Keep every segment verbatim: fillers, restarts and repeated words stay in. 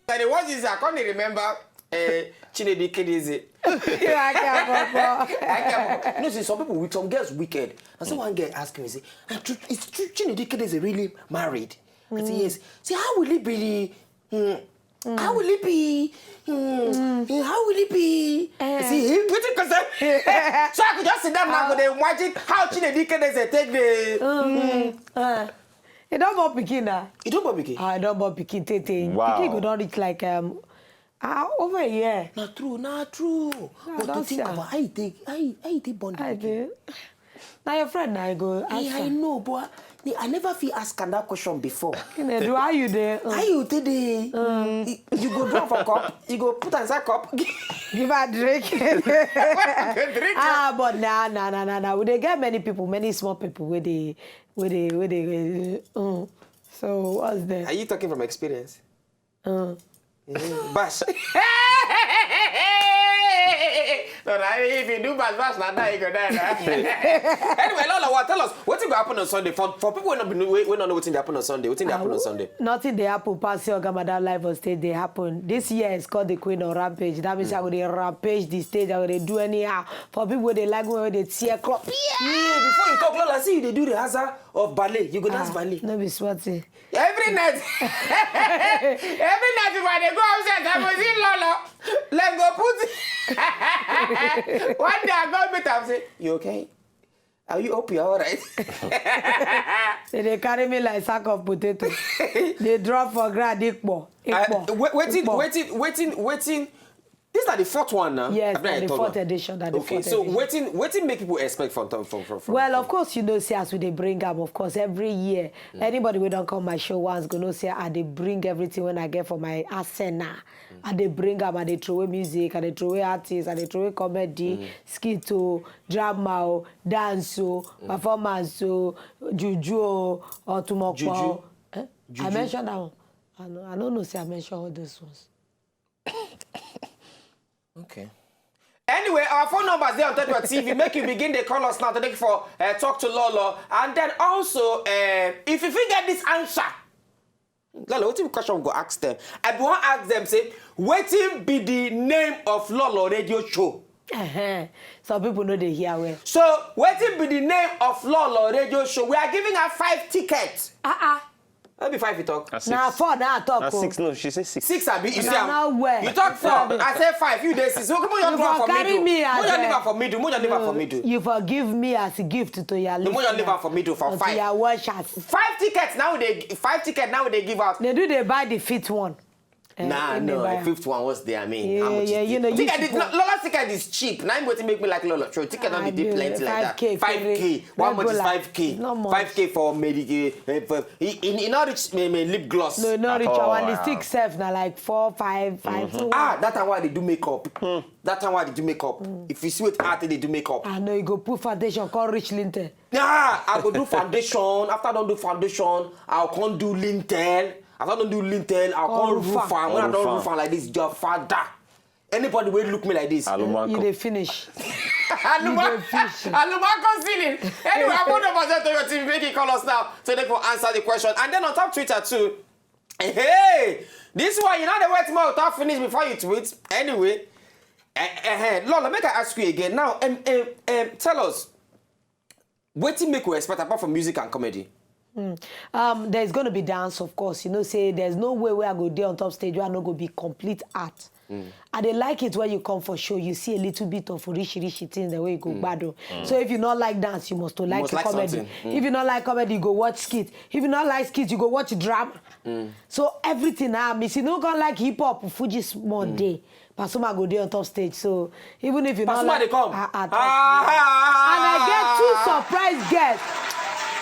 I dey watch this, I can't remember. Uh, Chinedu Kedeze. Ake Afofo. I can't. No, see, some people with some girls wicked. And so one girl asked me, say, "Ah, true, it's true, Chinedu Kedeze really married?" I say, "Yes." Say, "How will it be? Hmm. How will it be? Hmm. Hmm, how will it be?" I say, "Eh, wetin concern?" So I could just sit down now, go dey imagine how Chinedu Kedeze take the. Uh, e don born pikin na. You don't born pikin? Ah, e don born pikin tey tey. Wow. Pikin go don reach like um, ah, over a year. Na true, na true. But to don think see am. About how you take, how you, how you take born the I pikin. dey. Na your friend na I go ask Yeah, I her. Know, but I, I never fit ask am that question before. Chinedu, how you dey? How you take the? You go draw for cup. You go put inside cup. Give her drink. Drink. Ah, but na na na na na. We dey get many people, many small people wey dey wey dey wey dey. Uh, mm. So what's there? Are you talking from experience? Uh, Bash. No, na, if you do bash bash, na die you go die na. Anyway, Lola, what, tell us wetin go happen on Sunday for, for people wey no be, wey, wey no know wetin dey happen on Sunday. Wetin dey happen on Sunday? Nothing dey happen pass your Oga Madam live on stage dey happen. This year is called the Queen of Rampage. That means I go dey rampage the stage. I go dey do anyhow. For people wey dey like me, wey dey tear club. Yeah. Yeah, before you talk, Lola, see you dey do rehearsal of ballet. You go dance ballet. No be small thing. Every night, every night if I dey go outside, I go see Lola. Like go put. One day I go meet am say, "You okay? Are you hope you're alright?" They dey carry me like sack of potato. They drop for ground, ikpo, Uh, ikpo. wait, waiting, ikpo. Waiting, waiting, waiting. This na the fourth one now. Yes, Abi na na the third fourth one? Edition. Na the Okay, fourth so edition. Wetin, wetin make people expect from from from from? Well, from of course, you know, see as we dey bring am, of course, every year, anybody wey don come my show once go know say I dey bring everything when I get for my arsenal. I dey bring am, I dey throw away music, I dey throw away artists, I dey throw away comedy, skit o, drama o, dance o, performance o, juju o, otumokpo o. Juju? Eh? I mentioned that one. I no, I no know say I mention all those ones. Okay. Anyway, our phone numbers dey on top your T V. Make you begin dey call us now today for uh, talk to Lolo, and then also uh, if you fit get this answer, Lolo, wetin question we go ask them? I be wan ask them say wetin be the name of Lolo radio show? Uh-huh. Some people no dey hear well. So wetin be the name of Lolo radio show? We are giving her five tickets. Ah ah. No be five you talk. Na six. Na four na I talk Na o. Six, no, she say six. Six abi you see Na am. now where? You talk four. I say five. You dey six. So come on, You drop for for carry middle. Me Mo as just leave a- am for middle. Mo just leave am for middle. You forgive me as a gift to your listeners. No, mo just leave am for middle for To five. Your watchers. Five tickets now they five tickets now they give out. They do they buy the fifth one. Eh, Nah, when they no, buy the am. fifth one was there. I mean, Yeah, how much yeah, is you it? know, you Ticket is, people- Lo- Lola ticket is cheap. Now I'm going to make me like Lola. So ticket not be I know, plenty like that. five K Five K. One month is regular. Five K. No month. Five K for medical. Uh, for, in in not reach me, me lip gloss. No, no At reach. all, Our wow. lipstick self na like four, five, five. So Ah, that time why they do makeup. That time why they do makeup. If you see what art they do makeup. I know you go put foundation, call rich lintel. Yeah, I go do foundation. After I don't do foundation, I'll come do lintel. After I don't do lintel, I'll Come come roof roof am. am. When I Roof don't am. Roof am like this, your father. Anybody will look me like this. Alumanco. You dey finish. Alumanco, You dey fish. Alumanco ceiling. Anyway, I phone number to your T V. Make you call us now so they can answer the question. And then on top Twitter too. Hey, this one you know the wait more talk finish before you tweet. Anyway, eh, eh, eh, Lola, make I ask you again now. Um, um, um, tell us, what do you make we expect apart from music and comedy? Um, there's gonna be dance, of course. You know, say there's no way where I go there on top stage where I no go be complete art. I dey like it when you come for show, you see a little bit of rishi rishi things the way you go gbado. So if you not like dance, you must to like must the like comedy. Something. If you not like comedy, you go watch skit. If you not like skit, you go watch drama. So everything I miss. You no gonna like hip hop, Fuji small day. Pasuma go dey on top stage. So even if you not Pasuma like, dey come. Ah, ah, Ah. And I get two surprise guests.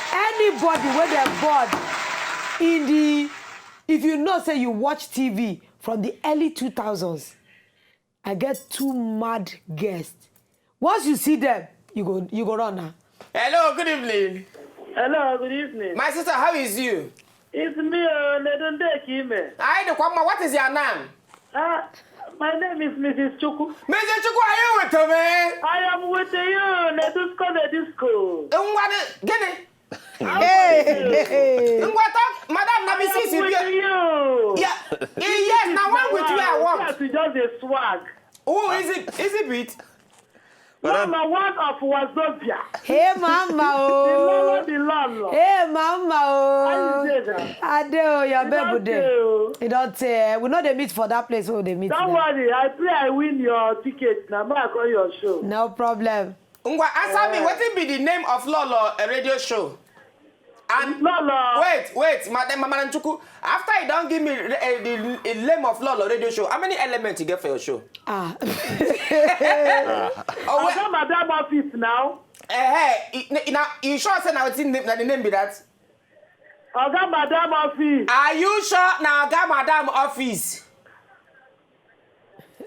Anybody with a board in the, if you know say you watch T V from the early two thousands, I get two mad guests. Once you see them, you go you go run now. Hello, good evening. Hello, good evening. My sister, how is you? It's me, uh, Nedunde Kime. Hi, the Kwama. What is your name? Uh, my name is Missus Chuku. Missus Chuku, are you with me? I am with you, Nedusco, Nedusco. Ngwa, gini? Hey, hey. Ngwa, talk, madam, na I Missus am with Ibia. You. You Yes, na one with you I want. Yes, you just dey swag. Who is it? Is it beat? Mama, one of Wazobia. Hey, mama, The Lolo, oh. the Lolo. Hey, mama, How you oh. dey now? Ade, oh, your You baby don dey. dey, oh. You don't tell. We know they meet for that place where they meet. Don't Now. Worry, I pray I win your ticket. Now make I come your show. No problem. Ngwa, answer me. Wetin be the name of Lolo a radio show? And Lolo. Wait, wait, madam, madam Chukwu. After you don give me uh, the uh, name of Lolo radio show, how many elements you get for your show? Ah. Oh, wait. Oga madam office now. Eh, eh, now you sure say na wetin name na the name be that? Oga madam office. Are you sure na Oga Madam office?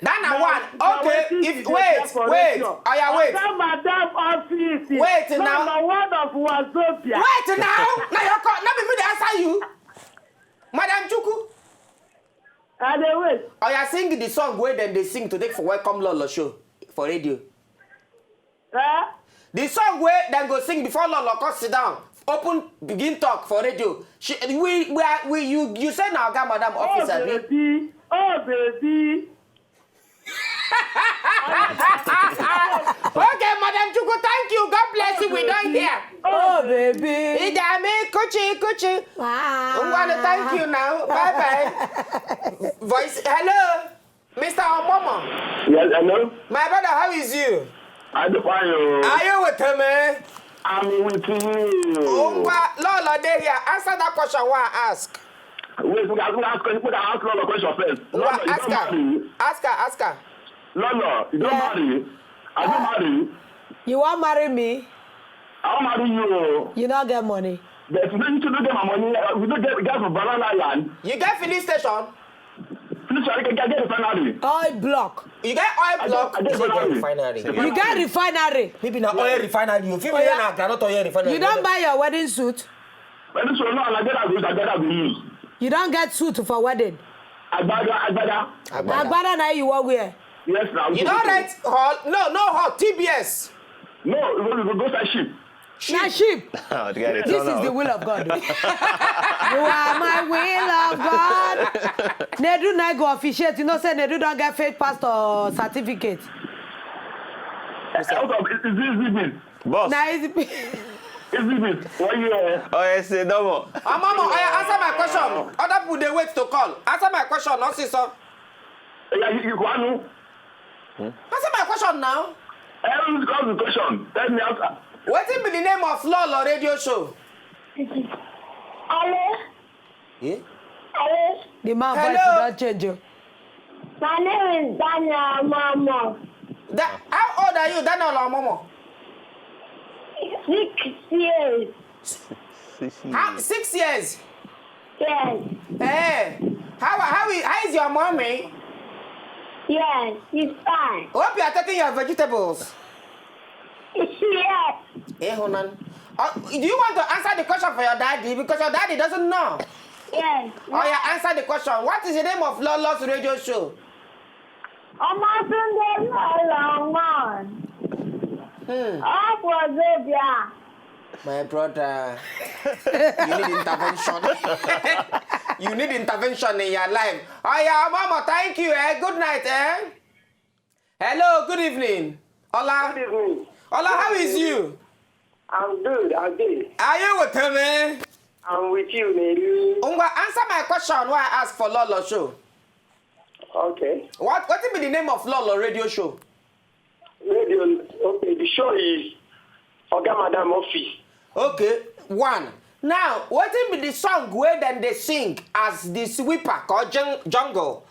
That na No, one. na Okay, wetin if she dey wait, get for wait, radio. Oya, wait. Oga madam office. Wait No, now. Na one of Wazobia. Wait now. Now you call. Not be me dey answer you, Madam Chukwu. I dey wait. Oya, sing the song wey dem dey sing to take for welcome Lolo show for radio. Eh? The song wey dem go sing before Lolo come sit down, open begin talk for radio. She, we we are, we you you say na Oga Madam office Oh abi? Baby, oh baby. Okay, Madam Chukwu, thank you. God bless you. We don hear. Oh, baby. Idami kuchi kuchi. Wow. Ngwanu, thank you now. Bye bye. Voice. Hello, Mister Omomo. Yes, hello. My brother, how is you? I do fine. Oh. Are you with me? I'm with you. Ngwa, Lolo dey here. Answer that question wey I ask. Wait, we can ask, we can ask, we can ask Lolo question first. Ngwa, Lolo, you ask don her. Marry? Ask her, ask her. Lolo, you don Yeah. Marry? Have you married? You want marry me? I wan marry you. Oh. You not get money. But you don't, you don't get my money. Uh, We don't get gas for Banana Island. You get filling station? Please, I can get refinery. Oil block. You get oil I block? get, I get Say get refinery. Refinery. You get refinery. Maybe na oil refinery. You fit Oya. na groundnut oil refinery. You don't buy your wedding suit. But this one, no, I get that. I get that. We use. You don't get suit for wedding. Agbada, agbada. Agbada na you wear. Yes, now. You don rent hall? No, no hall. T B S. No, we go, we go sell sheep. Na sheep. Oh, the guy dey This turn is the up. Will of God. You are my Will of God. Nedu na go officiate. You know say Nedu don't get faith pastor certificate. Out of is this this Boss. Na easy. Is this this? What you? Uh, Oh, yes, say no more. Omomo, Oya, answer my question. Other people dey wait to call. Answer my question. No see so. Yeah, you, you want Answer my question now. Every come the question. Tell me answer. Wetin be the name of Lolo radio show? Hello? Yeah? Hello? The man Hello? voice don change. Oh. My name is Daniel Mama. Da, how old are you, Daniel Omomo? Six years. How, six years. Yes. Eh. How, how, is, how is your mommy? Yes, it's fine. Hope you are taking your vegetables. Yes. Eh, Honan. Uh, do you want to answer the question for your daddy? Because your daddy doesn't know. Yes. Oh, yeah, answer the question. What is the name of Lolo's radio show? Omotunde Lolo one. Hmm. Up was Obia. My brother, you need intervention. You need intervention in your life. Oh, yeah, Mama, thank you. Eh? Good night. Eh? Hello, good evening. Ola. Good evening. Ola, how is you? I'm good. I'm good. Are you with me? I'm with you, Nedu. Ngwa, answer my question wey I ask for Lolo show. Okay. What wetin be the name of Lolo radio show? Radio. Okay. The show is Oga Madam Office. Okay, one. Now, wetin be the song wey dem dey sing as the sweeper called jung- jungle?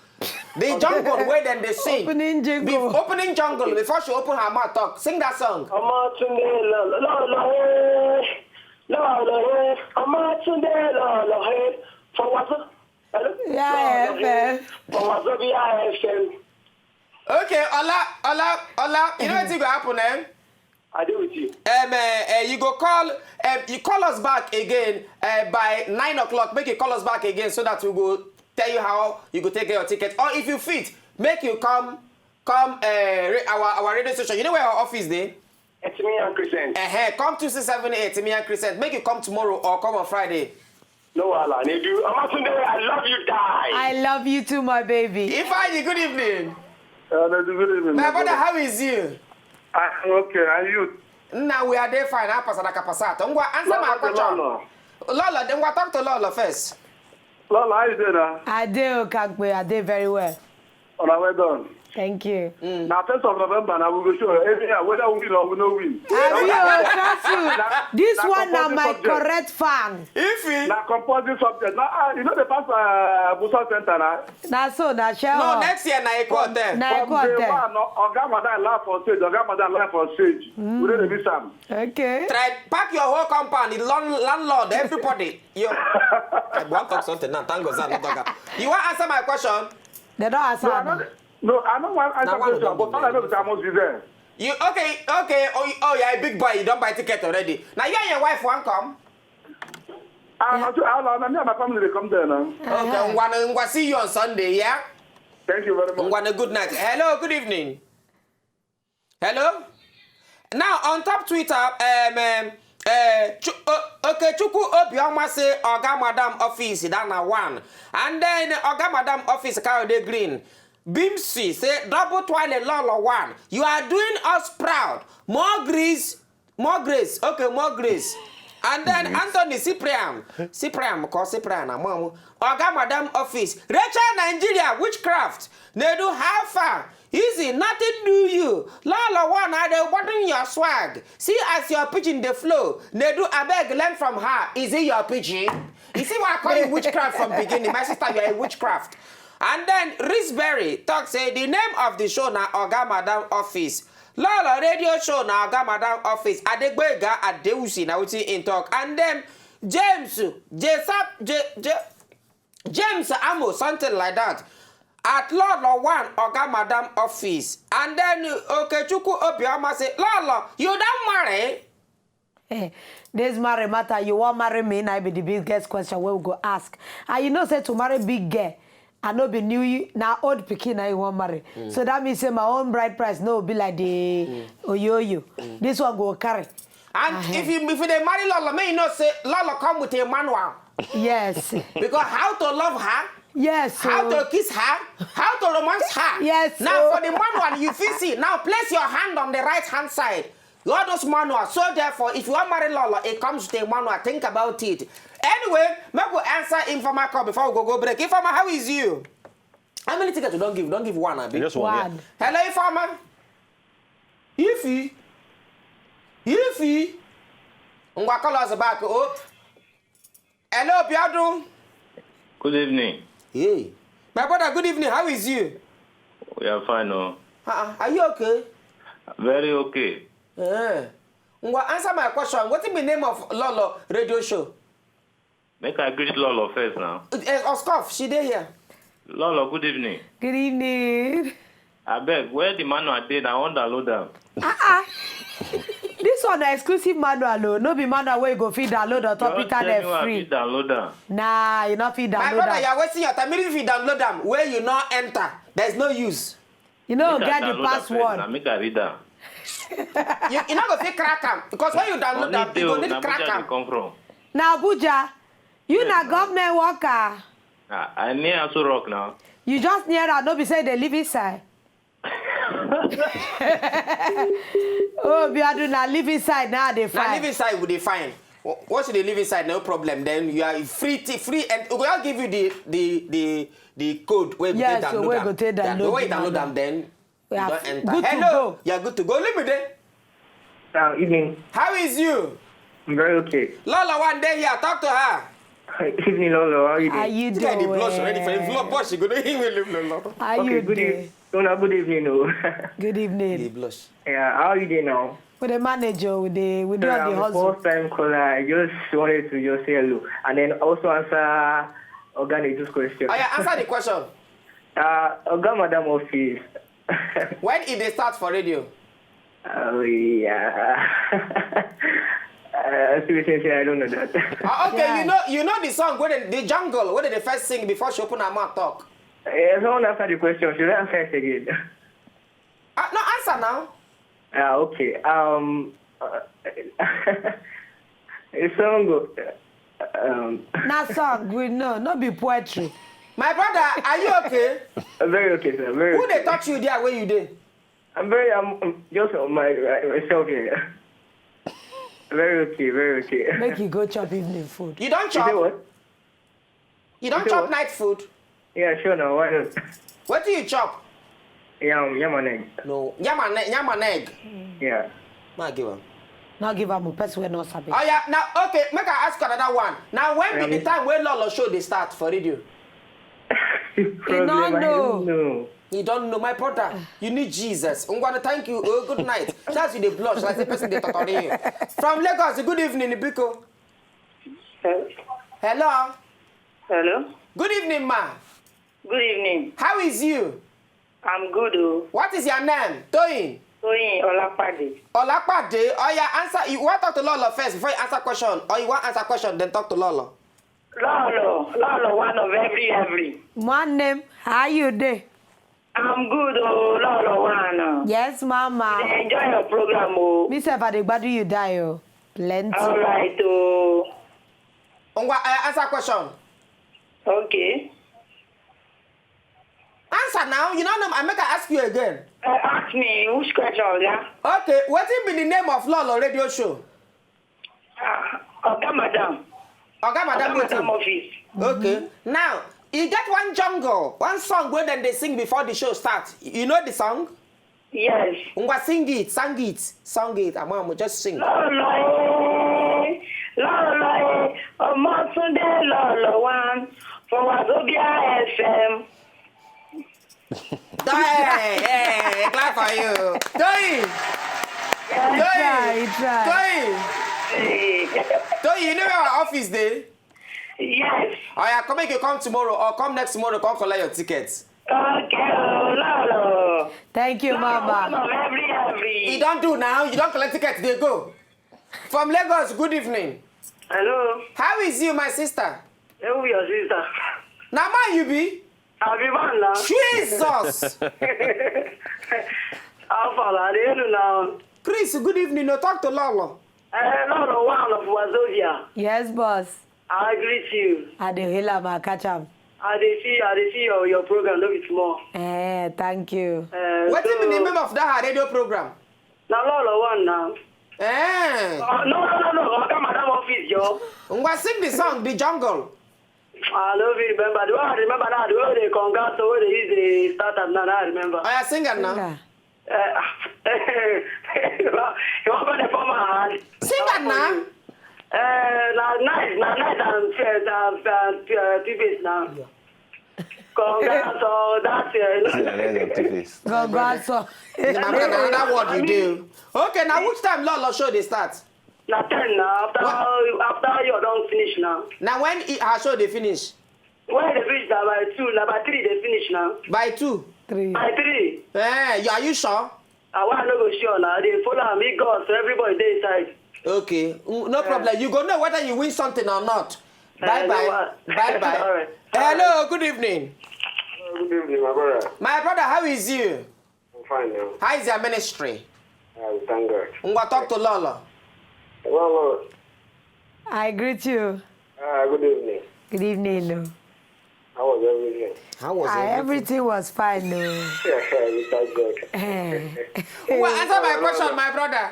The jungle wey dem dey sing. Opening jingle. Be- opening jungle before she open her mouth talk. Sing that song. Omotunde Lolo, Lolo, eh. Lolo, eh. Omotunde Lolo, eh. For what? Hello? Yeah, Lolo, F M. eh. For Wazobia F M. Okay, Ola, Ola, Ola. You know wetin go happen, eh? I dey with you. Um, uh, uh, you go call. Um, you call us back again uh, by nine o'clock. Make you call us back again so that we go tell you how you go take your ticket. Or if you fit, make you come, come uh, ra- our our radio station. You know where our office dey? Etimian Christian. Uh-huh. Come two six seven eight Mian Crescent. Make you come tomorrow or come on Friday. No wahala. Nedu, Omatunde, I love you, die. I love you too, my baby. Ifeanyi, good evening. Uh, good evening, My my brother, brother. How is you? I'm okay, and you? Now we are there fine. How pasada kapasata? Ngwa, answer my Lolo, question. Lolo. Lolo, then ngwa talk to Lolo first. Lolo, how you doing now? I dey okay, I dey very well. Una well done. Thank you. Na first of November, now we go show every year whether we win or we no win. Abi o, trust you. This na one na compulsory my subject. Correct fan. Ifi. Na compulsory subject. Na ah, you know the past uh, Busa Center na. Na so na share. No, next year na Eko Hotel. Na From Eko day Hotel. One, no, Oga Madam laugh for stage. Oga Madam laugh for stage. We don't dey miss am. Okay. Try pack your whole compound, the land- landlord, everybody. You. I want talk something now. Thank God, sir, not talk. You want answer my question? They don't answer. No, I no, no, I no want answer Na one of question, them but all I know is I must be there. You okay? Okay. Oh, you- oh, you're a big boy. You don't buy ticket already. Now you and your wife won't come. Ah, na so, ah, na me and my family dey come there now. Okay. Ngwa, ngwa, see you on Sunday. Yeah. Thank you very much. Ngwa, good night. Hello. Good evening. Hello. Now on top Twitter, um, um, uh, Chu- uh, Okechukwu Obioma say Oga Madam office that na one, and then Oga Madam office Kayode Green, Bimsi say double twale Lolo one. You are doing us proud. More grace, more grace. Okay, more grace. And then Anthony Cyprian, Cyprian, call Cyprian, Amamu. Oga Madam office, Rachel Nigeria, witchcraft. Nedu, how far? Easy, nothing do you. Lolo one, I dey button your swag. See as your pigeon dey flow. Nedu, abeg, learn from her. Is it your pigeon? You see why I call you witchcraft from beginning? My sister, you are a witchcraft. And then Risberry talk say the name of the show na Oga Madam office. Lolo radio show na Oga Madam office. Adegboyega Adeusi na wetin im talk. And then James, Jesap, J, J, James Amo, something like that. At Lolo one, Oga Madam office. And then Okechukwu Obioma say, Lolo, you don't marry? Hey, this marry matter, you wan marry me? Na be the biggest question wey we go ask. And you know say to marry big girl, I no be new, na old pikin na you wan marry. So that means say my own bride price no be like the oyoyo. This one go carry. And if you if you dey marry Lolo, may you know say Lolo come with a manual. Yes. Because how to love her, Yes. how So, to kiss her, how to romance her. Yes, Now so- for the manual, you fit see. Now place your hand on the right hand side. All those manuals. So therefore, if you wan marry Lolo, it comes with a manual. Think about it. Anyway, make we answer informer call before we go go break. Informer, how is you? How many tickets you don give? You don give one, abi? Just one. Yeah. One. Hello, informer. Ifi. Ifi. Ngwa, call us back. Oh. Hello, Biodun. Good evening. Hey. My brother, good evening. How is you? We are fine, oh. Uh-uh. Are you okay? Very okay. Eh. Ngwa, answer my question. What is the name of Lolo radio show? Make I greet Lolo first now. Uh, Oscoff, she dey here. Lolo, good evening. Good evening. Abeg, where the manual dey? I wan download am. This one na exclusive manual o, no be manual wey you go fit download on top Just tell internet me where I free. fit download am. Nah, you no fit My download brother, you am. Are wasting your time. Even if you download them, where you no enter, there's no use. You no Make I get the download am first, na password. make I read am. You, you no go fit crack am because when you download Money them, dey you go o, need na crack Abuja dey am. Come from. Na Abuja, you na government worker. Ah, I near Aso Rock now. You just near am, no be say you dey live inside. Oh, Biodun, na live inside now they Na find. Live inside, we dey fine. O- Once you dey live inside, no problem. Then you are free, t- free, and we go just give you the the the the code where you Yes, take so download where am. you go take Yeah, the download way you the download manual. Am, then We you are don f- enter. good to Hello, go. You are good to go. Leave me there. Uh, evening. How is you? I'm very okay. Lola one day here. Talk to her. Evening, Lolo. How are you How doing? You This guy dey doing? Blush already. For him, blush, you go do him. Lola. How Okay, you good doing? evening. No, no, good evening. Oh. Good He evening. blush. Yeah, how are you doing now? We dey manage o, we dey we dey Sorry, on I'm the a hustle. First time caller. I just wanted to just say hello and then also answer Oga Nedu's question. Oh yeah, answer the question. Uh, Oga Madam office. When e dey start for radio? Oh yeah. Uh, seriously, I don't know that. Ah, okay, Yeah. You know, you know the song where the, the jungle where they first sing before she open her mouth talk. Eh, someone answer the question. Should I answer it again? Ah, no, answer now. Ah, okay. Um, uh, a song. Uh, Um, Na song we know, no be poetry. My brother, are you okay? I'm very okay, sir. Very Who okay. They touch you there where you dey? I'm very, I'm, I'm just on my, my- myself here. Very okay, very okay. Make you go chop evening food. You don't You say chop? What? You don't You say chop what? Night food? Yeah, sure now. Why not? What do you chop? Yam, yam and egg. No. Yam and, yam and egg. Yeah. Ma give am. No give am a person wey no sabi. Oh yeah, now okay, make I ask you another one. Now when be the Um, time when Lolo show they start for radio? Problem, I know. don't know. You don't know, my brother. You need Jesus. Ngwana, thank you. Oh, good night. That's you the blush, like the person they talk to you. From Lagos, good evening, Biko. Hello? Hello. Hello? Good evening, ma. Good evening. How is you? I'm good, oh. What is your name? Toyin. Toyin Olapade. Olapade. Oh yeah, answer. You want talk to Lolo first before you answer question, or you want answer question then talk to Lolo? Lolo, Lolo, one of every, every. One name, how you dey? I'm good, oh, Lolo, one. Yes, mama. Dey enjoy your program, oh. Me sef, I dey gbadu you die o. Plenty. All right, oh. Ngwa, uh, answer question. Okay. Answer now. You don't know. I make I ask you again. Uh, ask me which question, yeah? Okay. What be the name of Lolo radio show? Uh, Oga Madam. Oga Madam Oga Madam wetin? Office. Okay. Now, you get one jungle, one song where then they sing before the show start. You know the song? Yes. Ngwa, sing it, sing it, sing it. I'm, I'm just sing. Lolo, eh, Lolo, eh, Omotunde Lolo one for Wazobia F M. Hey, hey, clap for you. Toyin! Try, try. Toyin! Eh, Toyin, you know where our office dey? Yes. Oh yeah, come make you come tomorrow or come next tomorrow, come collect your tickets. Okay, oh, Lolo. Thank you, One mama. of every, every. You don't do now, you don't collect ticket, they go. From Lagos, good evening. Hello. How is you, my sister? Who your sister? Now, man, you be? I'll be man now. Jesus! How far are you now? Chris, good evening. No, talk to Lolo. Eh, Lolo, one of Wazobia. Yes, boss. I greet you. I dey hail am, I catch am. I dey see, I dey see your, your program, no be small. Eh, thank you. Eh, What so, is the name of that radio program? Na Lolo one now. Eh. Uh, no, no, no, no. Oga Madam Office, yo. Ngwa, sing the song, The Jungle. I no fit remember. The one I remember now, the way they conga, so wey they use the start am now, now I remember. Oh yeah, sing it now. Singer. Uh, you want to form my hand? Sing it now. Uh, na nice, na nice and uh, and uh, T-Face now. Conga, so that's uh, Two-Face. Go, go, so. My brother, na another word you do. Okay, now which time Lolo show they start? Na ten now. After What? After you don finish now. Now when it, her show they finish? When they finish na by two, na by three they finish now. By two. Three. By three. Eh, you, are you sure? I want no go sure now. They follow me, God, so everybody dey inside. Okay, n- no problem. You go know whether you win something or not. Bye Eh, bye. No, uh, Bye bye. All right. Hello, good evening. Good evening, my brother. My brother, how is you? I'm fine now. How is your ministry? I thank God. Ngwa, talk to Lolo. Well, I greet you. uh, uh, good evening. Good evening. No. How was everything? How was Ah, everything was fine. No. We thank God. Eh. Ngwa, answer my question, my brother.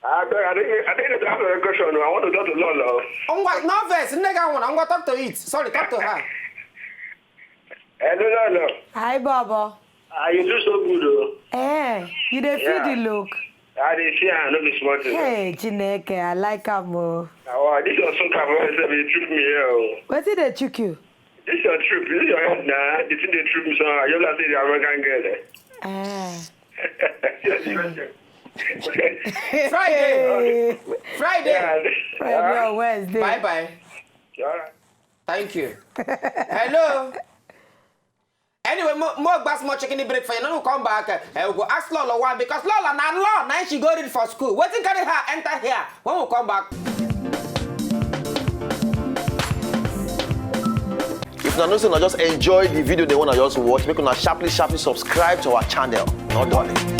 I don't, I don't, I don't need to ask a question. I want to talk to Lolo. Ngwa, no verse. Nigga, one. Ngwa, talk to it. Sorry, talk to her. Hello, Lolo. Hi, Bobo. Ah, you do so good, though. Eh, you dey feel Yeah. the look. I dey see her, no be small thing. Hey, Chineke, I like am o. Ah, wow, this your soca for yourself, you trick me here, oh. Wetin dey chook you? This your trip, this your head now. The thing they trick me somehow. You like say the American girl, eh? Eh. Friday. Friday. Yeah. Friday or Wednesday. Bye bye. All right. Thank you. Hello. Anyway, more, more gbas, more chicken break for you. Now we come back. Uh, we go ask Lolo one because Lolo na law. Now she go read for school. Wetin carry her enter here? When we come back. If una know say una just enjoy the video, they wanna just watch, make una sharply, sharply subscribe to our channel. Not done.